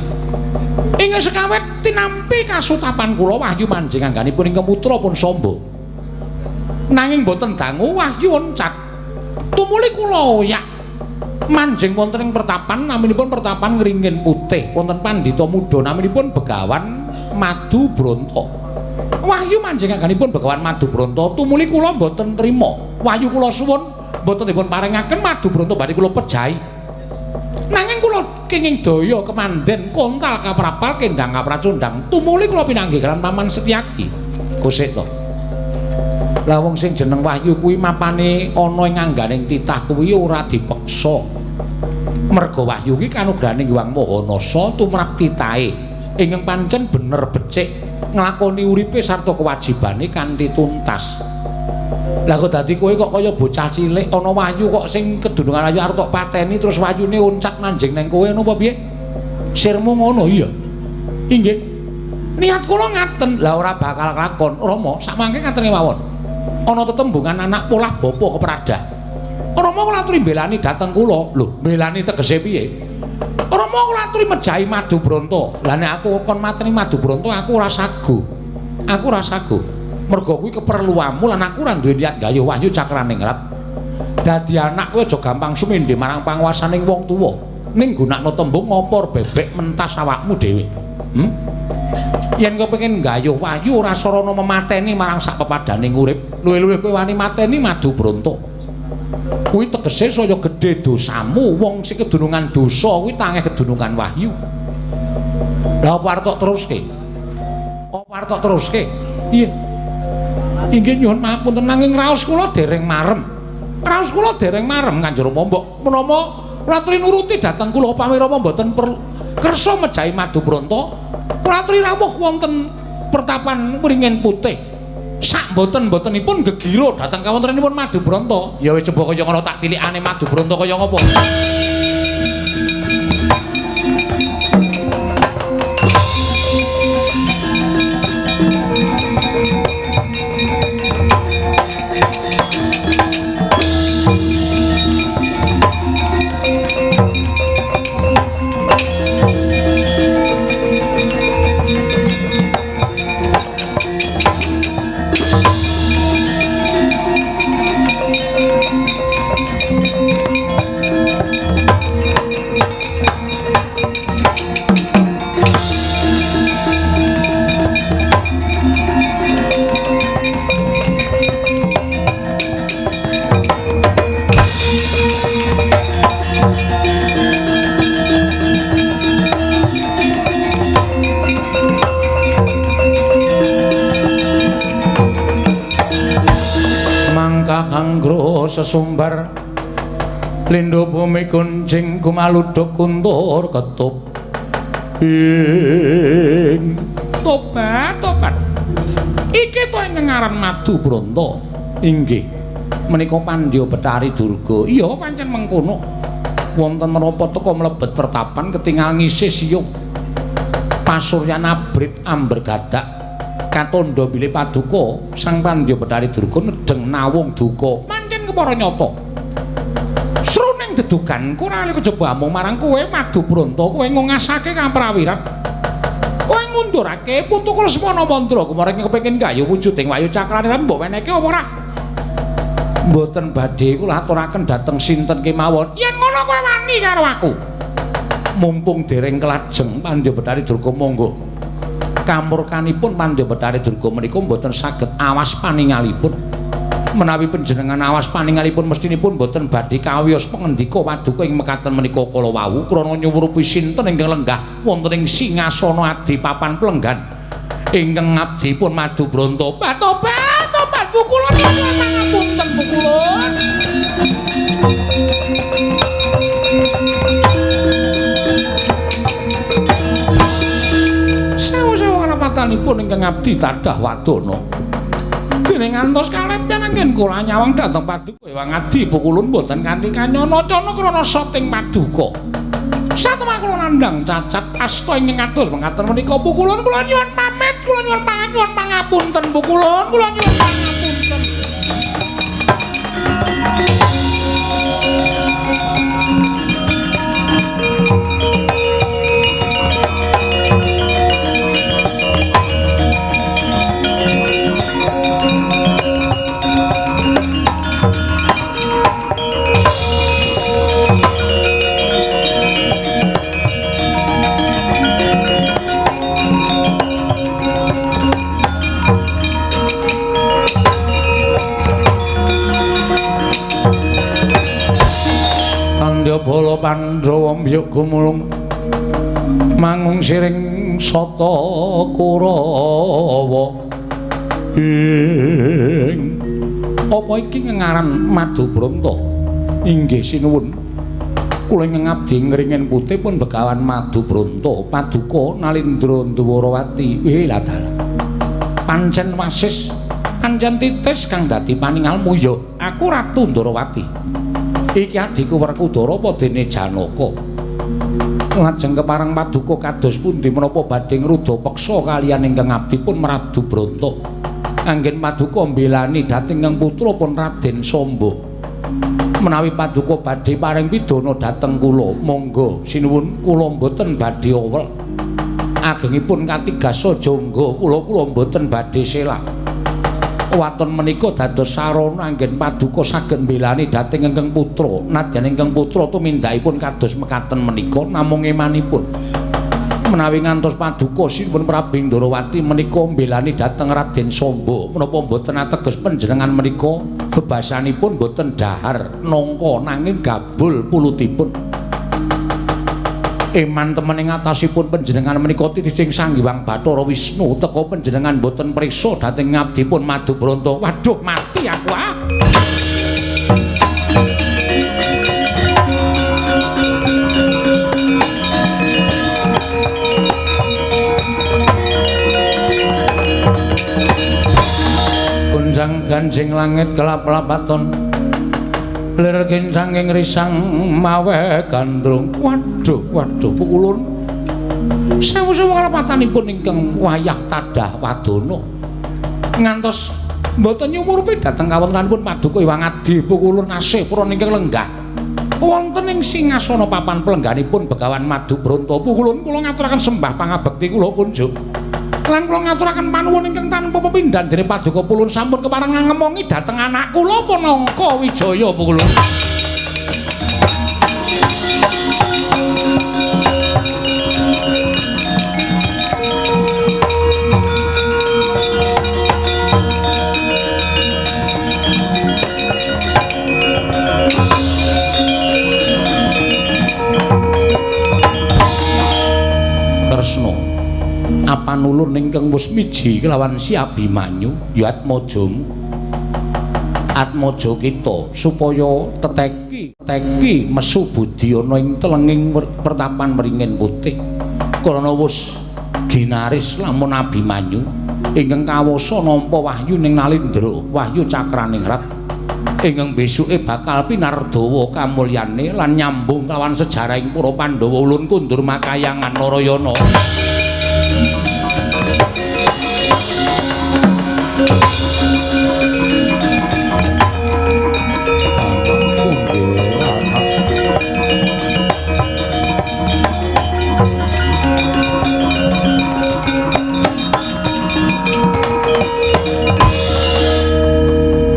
Ing sekawet tinampi kasutapan kula wahyu manjing angganipun ingkang putra pun Samba. Nanging boten dangu wahyu oncat. Tumuli kula oyak manjing wonten ing pertapan naminipun pertapan Ngringin Putih wonten pandhita muda naminipun Begawan Madu Bronto. Wahyu manjing angganipun Begawan Madu Bronto tumuli kula mboten trima. Wahyu kula suwun mboten dipun paringaken Madu Bronto badhe kula pejahi. Nanging kula kenging daya kemanden kontal kaprapal kendang kapracundang tumuli kula pinanggih kaliyan Paman Setyaki. Kosek to. Lah wong sing jeneng Wahyu kuwi mapane ana ing angganing titah kuwi ora dipeksa. Merga Wahyu kuwi kanugrahaning Hyang Maha Nasa tumrap titahe ingkang pancen bener becik nglakoni uripe sarta kewajibane kanthi tuntas. Lah kok dadi kowe kok kaya bocah cilik ana Wahyu kok sing kedunungan ayu arep tok pateni terus wahyune uncat manjing nang kowe ngono apa piye? Sirmu ngono iya. Inggih. Niat kula ngaten. Lah ora bakal kelakon. Rama sakmangke ngaten kemawon. Ana tetembungan anak polah bapa kepradah. Rama kula aturi mbelani dhateng kula. Lho, mbelani tegese piye? Rama kula aturi mejahi Madubronto. Lah nek aku kon mateni Madubronto aku ora sago. Aku ora sago. Mergo kuwi keperluanmu lan aku ora duwe niat gayuh Wahyu Cakraningrat. Dadi anak kowe aja gampang sumindhe marang panguwasaning wong tuwa. Ning gunakno tembung ngopor bebek mentas awakmu dhewe. Yen kowe pengen gayuh Wahyu ora sarana memateni marang sak pepadaning urip, luwih-luwih kowe wani mateni Madubronto. Kuwi tegese saya gedhe dosamu. Wong sing kedunungan dosa kuwi tangeh kedunungan Wahyu. Lah apa arep tok teruske? Apa arep tok teruske? Iya. Inggih nyuwun mapunten nanging raos kula dereng marem. Raos kula dereng marem Kanjeng Rama mbok menapa latri nuruti dhateng kula upami Rama mboten kersa mejahi Madubronto. Kula aturi rawuh wonten pertapan Wringin Putih. Sak mboten-mbotenipun gegira dhateng kawontenanipun Madubronto. Ya wis coba kaya ngono tak tilikane Madubronto kaya ngapa. Sesumbar lindo bumi kuncing kumaluduk kuntur ketup ing tobat tobat iki to ingkang aran Madubronto. Inggih menika Pandya Betari Durga. Iya pancen mengkono. Wonten menapa teka mlebet pertapan ketingal ngisih siyung pasuryan abrit ambergadak katandha bilih paduka Sang Pandya Betari Durga nedheng nawung duka. Pancen kepara nyata. Sruning dedugan ora oleh kejaba amung marang kowe Madubronto, kowe ngongasake kaprawiran. Kowe ngundurake putuku Lesmana Mandra kumareng kepengin gayuh wujuding Wahyu Cakraningrat mbok wenehke apa ora? Mboten badhe kula aturaken dhateng sinten kemawon. Yen ngono kowe wani karo aku. Mumpung dereng kelajeng Pandya Betari Durga monggo. Kamurkanipun Pandya Betari Durga menika mboten saged awas paningalipun. Menawi panjenengan awas paningalipun mestinipun mboten badhe kawiyos pangendika paduka ing mekaten menika kala wau krana nyuwurupi sinten ingkang lenggah wonten ing singasana adi papan plenggan ingkang ngabdipun Madubronto. Tobat tobat pukulun pangapunten pukulun. Sewu-sewu kalapatanipun ingkang abdi tadah wadana. Dene ngantos kalebyan anggen kula nyawang dhateng paduka Hyang Adi pukulun mboten kanthi kanyana cana krana soting paduka. Satemah kula nandhang cacat asta ingkang kados mekaten menika pukulun kula nyuwun pamit, kula nyuwun nyuwun pangapunten pukulun, kula nyuwun pangapunten. Pandhawa mbyuk gumulung mangung siring sata Kurawa. Ing apa iki ngaran Madubronta? Inggih sinuwun. Kula ingkang abdi ngringin putih pun Begawan Madubronta paduka Nalindra Ndwarawati. Lah dalah. Pancen wasis, pancen titis kang dadi paningalmu ya aku Ratu Ndwarawati. Iki adhiku Werkudara apa dene Janaka. Lajeng kepareng paduka kados pundi menapa badhe ngruda peksa kaliyan ingkang abdi pun Madubronta. Anggen paduka mbelani dhateng ingkang putra pun Raden Samba. Menawi paduka badhe paring pidana dhateng kula, monggo sinuwun kula mboten badhe owel. Agengipun katigasa jangga kula kula mboten badhe selak. Waton menika dados sarana anggen paduka saged mbelani dhateng ingkang putra. Nadyan ingkang putra tumindakipun kados mekaten menika namung emanipun. Menawi ngantos paduka sinuwun Prabu Ndorowati menika mbelani dhateng Raden Samba, menapa mboten ateges panjenengan menika bebasanipun mboten dahar nangka nanging gabul pulutipun. Eman temen ing atasipun panjenengan menika titising Sang Hyang Bathara Wisnu teka panjenengan mboten priksa dhateng ngabdipun Madubronta. Waduh mati aku ah. Gonjang ganjing langit kelap-lapaton lir kincanging risang mawe gandrung. Waduh waduh pukulun sewu-sewu kalapatanipun ingkang wayah tadah wadana ngantos mboten nyumurupi dhateng kawontenanipun paduka Hyang Adi pukulun asih purun ingkang lenggah wonten ing singasana papan pelengganipun Begawan Madubronta. Pukulun kula ngaturaken sembah pangabekti kula kunjuk lan kula ngaturaken panuwun ingkang tanpa pepindhan dene paduka pulun sampun kepareng ngemongi dhateng anak kula Panangka Wijaya. Pukulun Kresna apanulun ingkang wis miji kelawan si Abimanyu ya atmajamu atmaja kita supaya teteki teki mesu budi ana ing telenging pertapan Wringin Putih karana wis ginaris lamun Abimanyu ingkang kawasa nampa wahyu ning Nalindra wahyu cakraningrat ingkang besuke bakal pinardawa kamulyane lan nyambung kawan sejarahing para Pandhawa ulun kundur makayangan Narayana.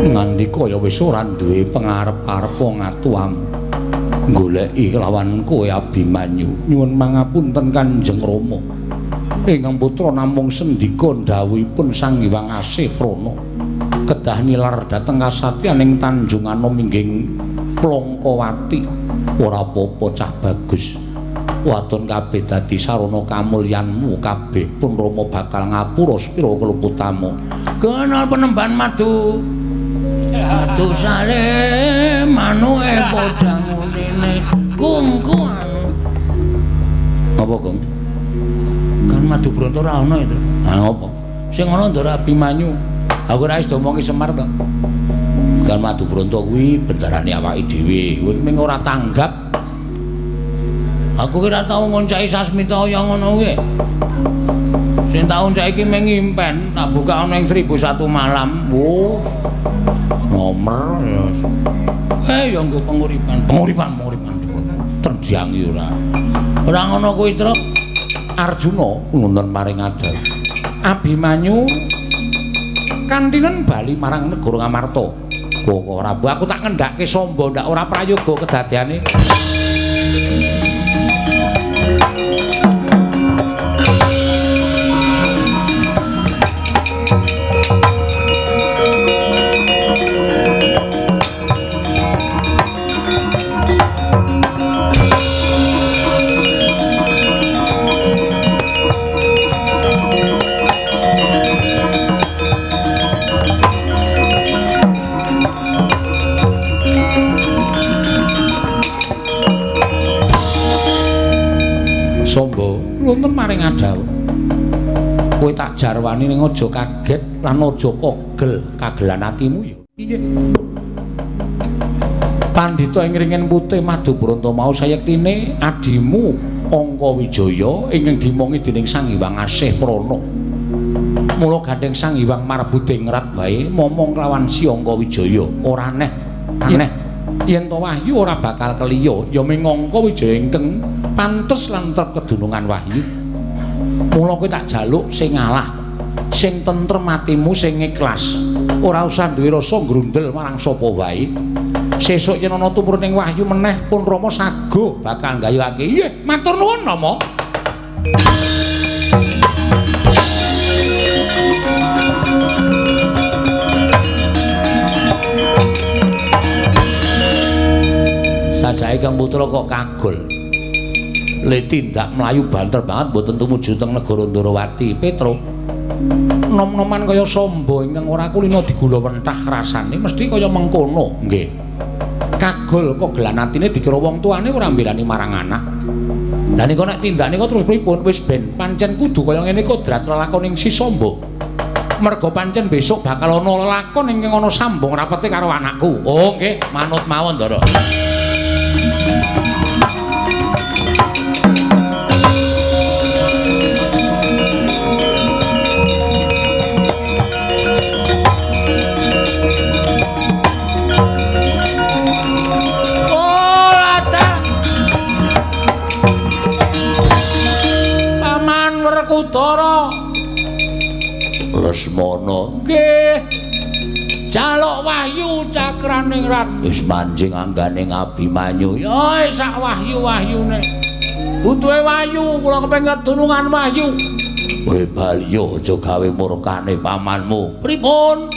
Nganti kaya wis ora duwe pengarep-arep wong atuam goleki kelawan kowe Abimanyu. Nyuwun mangapunten Kanjeng Rama. Ingkang putra namung sendika dhawuhipun Sang Hyang Asih Prana kedah nilar dhateng kasatyan ing Tanjung Anom inggih Plongkowati. Ora apa-apa cah bagus. Waton kabeh dadi sarana kamulyanmu kabeh pun Rama bakal ngapura sepira keluputamu. Kenal penemban madu. Madu sale manuke padha ngunine kungkuan. Apa, Gong? Kan Madubronta ora ana itu. Ha ngopo? Sing ana Ndara Abimanyu. Aku ora wis diomongi Semar to. Kan Madubronta kuwi bendarane awake dhewe. Kowe mung ora tanggap. Aku ki ora tau ngonceki sasmita kaya ngono kuwi. Sing tau saiki mung impen, tak buka ana ing 1001 malam. Oh. Nomor ya. Ya nggo penguripan. Penguripan, penguripan. Tendang ora. Ora ngono kuwi, Truk. Arjuna nuntun maring adhawuh. Abimanyu kantinen bali marang negara Ngamarta. Koko Prabu, aku tak ngendhake Samba ndak ora prayoga kedadeane. paring adhawuh. Kowe tak jarwani ning aja kaget lan aja kogel kagelan atimu ya. Piye? Pandhita ing ringin putih Madubranta mau sayektine adimu Angkawijaya ingkang dimongi dening Sang Hyang Asih Prana. Mula gandheng Sang Hyang Marbudingrat wae momong kelawan si Angkawijaya ora aneh aneh yen to wahyu ora bakal keliya ya ming Angkawijaya ingkang pantes lan trep kedunungan wahyu. Mula kowe tak jaluk sing ngalah, sing tentrem atimu, sing ikhlas. Ora usah duwe rasa grundel marang sapa wae. Sesuk yen ana tumurun wahyu meneh pun Rama sago bakal nggayuhake. Nggih, matur nuwun Rama. Sajake Kang Putra kok kagol. Le tindak mlayu banter banget mboten tumuju teng negara Ndorowati. Petro nom-noman kaya Samba ingkang ora kulina digula wentah rasane mesti kaya mengkono. Nggih. Kagol kok gelan atine dikira wong tuane ora mbelani marang anak. Lah nika nek tindak nika terus pripun? Wis ben pancen kudu kaya ngene kodrat lelakoning si Samba. Merga pancen besok bakal ana lelakon ingkang ana sambung rapete karo anakku. Oh nggih, manut mawon Ndara. Werkudara Lesmana nggih jaluk wahyu cakraning rat wis manjing anggane Abimanyu ya sak wahyu-wahyune butuhe wahyu kula kepengin kedunungan wahyu. Kowe bali aja gawe murkane pamanmu. Pripun?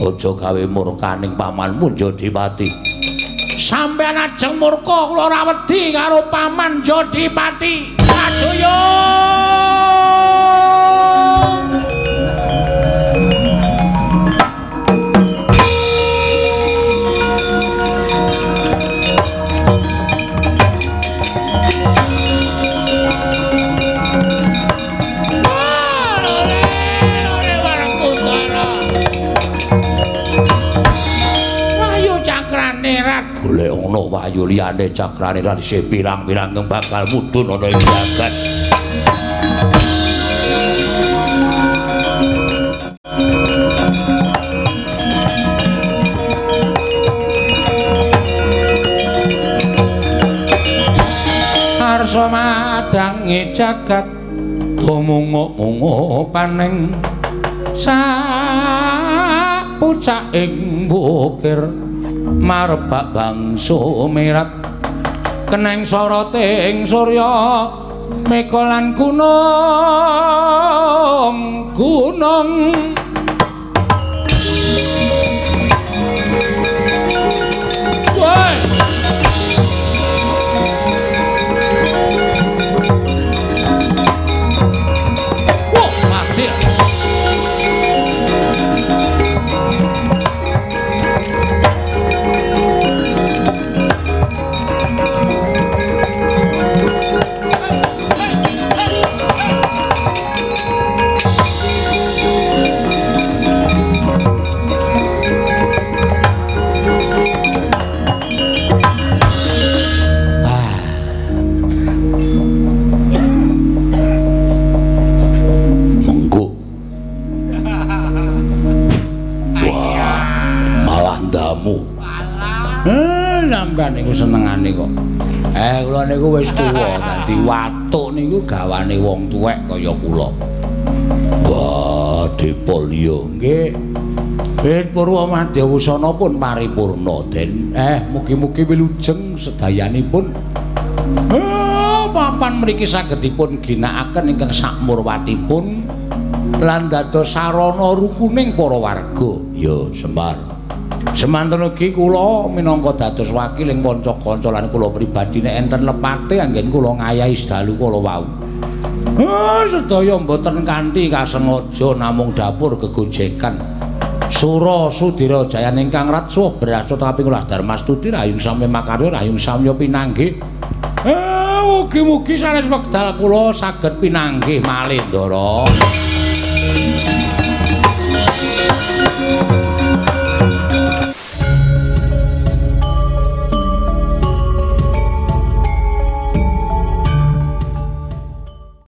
Aja gawe murkaning pamanmu Jodipati. Sampeyan ajeng murka kula ora wedi karo paman Jodipati. Aduh yo. Golek ana wahyu liyane cakrane ra isih pirang-pirang bakal mudhun ana ing jagat. Arsa madange jagat tumungu-mungu paneng sak pucaking bukir marbak bangsa mirat keneng sorote ing surya mega lan gunung gunung. Woi wah mati. Sampeyan niku senengane kok. Kula niku wis tuwa, dadi watuk niku gawane wong tuwek kaya kula. Wah, Depolyo nggih. Ben Purwa Madya wusana pun paripurna, Den. Mugi-mugi wilujeng sedayanipun. Papan mriki saged dipun ginakaken ingkang sakmurwatipun lan dados sarana rukuning para warga. Ya, Semar. Semanten ugi kula minangka dados wakil ing kanca-kanca lan kula pribadi nek enten lepate anggen kula ngayahi sedalu kala wau. Sedaya mboten kanthi kasengaja namung dapur gegojekan. Sura Sudira Jayan ingkang ratsuh braca kaping ulah Darmastuti rayung samya makarya rayung samya pinanggih. Mugi-mugi sanes wekdal kula saged pinanggih malih, Ndara.